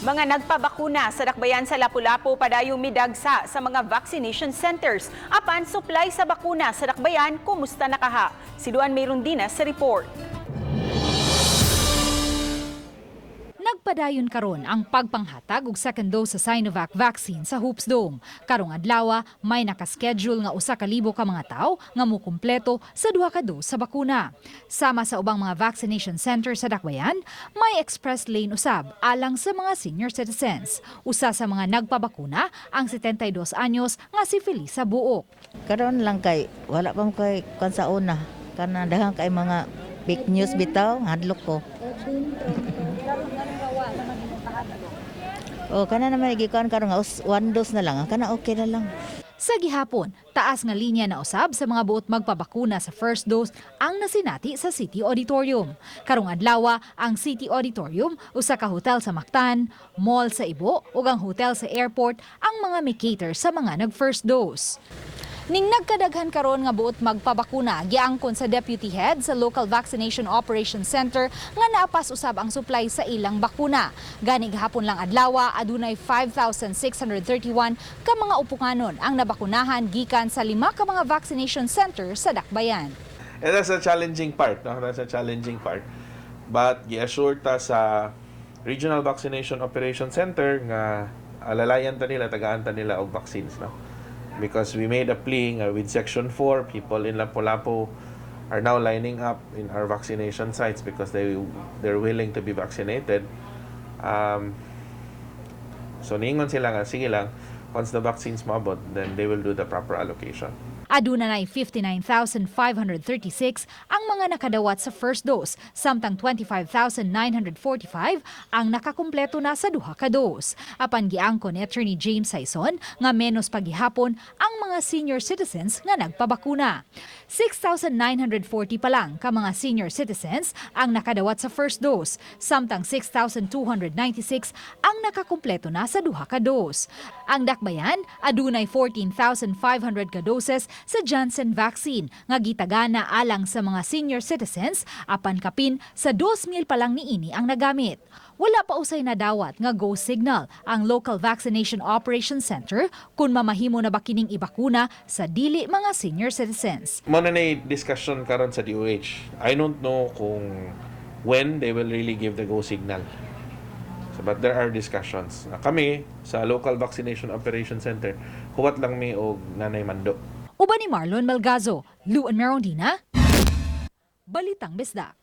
Mga nagpabakuna sa Dakbayan sa Lapu-Lapu padayong midagsa sa mga vaccination centers. Apan supply sa bakuna sa Dakbayan, kumusta na kaha? Si Luan Merundina sa report. Nagpadayon karon ang pagpanghatag og second dose sa Sinovac vaccine sa Hoops Dome. Karong adlaw, may nakaschedule nga 1,000 ka mga tawo nga mukumpleto sa duha ka dose sa bakuna. Sama sa ubang mga vaccination center sa Dakbayan, may express lane usab alang sa mga senior citizens. Usa sa mga nagpabakuna ang 72 anyos nga si Felisa Buok. Karon lang kay wala pa mo kay kan sa una. Kana daghan kay mga fake news bitaw, hadlok ko. Oh, kana naman gikuan karon nga one dose na lang. Kana okay na lang. Sa gihapon, taas nga linya na usab sa mga buot magpabakuna sa first dose ang nasinati sa City Auditorium. Karong adlaw, ang City Auditorium, usa ka hotel sa Mactan, mall sa Ibo ug ang hotel sa airport ang mga mi-cater sa mga nag-first dose. Ning nagkadaghan karon nga buot magpabakuna, giangkon sa deputy head sa Local Vaccination Operations Center nga naapas usab ang supply sa ilang bakuna. Gani gahapon lang adlaw, adunay 5,631 ka mga upukanon ang nabakunahan gikan sa lima ka mga vaccination center sa Dakbayan. And that's a challenging part, no? That's a challenging part. But gi-assure ta sa Regional Vaccination Operation Center nga alalayan ta nila, tagaan ta nila og vaccines, no? Because we made a plea nga with Section 4, people in Lapu-Lapu are now lining up in our vaccination sites because they're willing to be vaccinated. So niingon sila nga sige lang, once the vaccines maabot, then they will do the proper allocation. Aduna nay 59,536 ang mga nakadawat sa first dose, samtang 25,945 ang nakakumpleto na sa duha ka dose. Apan giangkon ni Attorney James Sayson nga menos pagihapon ang mga senior citizens nga nagpabakuna. 6,940 pa lang ka mga senior citizens ang nakadawat sa first dose, samtang 6,296 ang nakakumpleto na sa duha ka dose. Ang Dakbayan adunay 14,500 ka doses sa Janssen vaccine nga gitagana alang sa mga senior citizens, apan kapin sa 2,000 pa lang niini ang nagamit. Wala pa usay nadawat nga go signal ang Local Vaccination Operations Center kung mamahimo na ba kining ibakuna sa dili mga senior citizens. Mao na discussion karon sa DOH. I don't know kung when they will really give the go signal. So, but there are discussions. Kami sa Local Vaccination Operation Center, huwat lang mi og naa nay mando. Uban ni Marlon Malgazo, Luan Merondina, Balitang Bisdak.